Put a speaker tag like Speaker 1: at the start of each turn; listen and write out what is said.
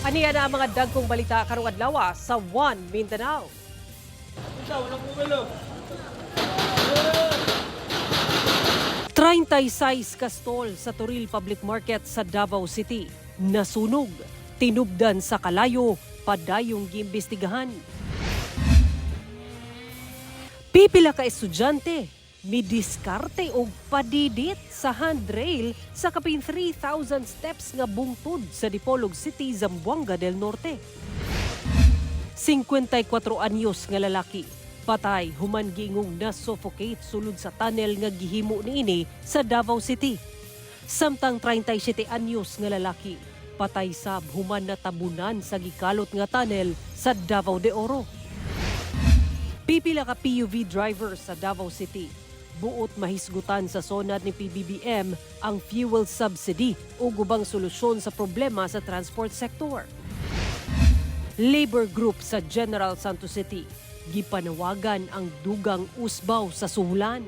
Speaker 1: Aniya na ang mga dagkong balita karong adlaw sa One Mindanao. 36 ka stall sa Toril Public Market sa Davao City nasunog. Tinubdan sa kalayo, padayong giimbestigahan. Pipila ka estudyante midiskarte og padidit sa handrail sa kapin 3,000 steps nga bungtod sa Dipolog City, Zamboanga del Norte. 54 anyos nga lalaki patay human giingong na-suffocate sulod sa tunnel nga gihimo niini sa Davao City. Samtang 37 anyos nga lalaki patay sab human natabunan sa gikalot nga tunnel sa Davao de Oro. Pipila ka PUV driver sa Davao City buot mahisgutan sa SONA ni PBBM ang fuel subsidy o ubang solusyon sa problema sa transport sector. Labor group sa General Santos City gipanawagan ang dugang usbaw sa suhulan.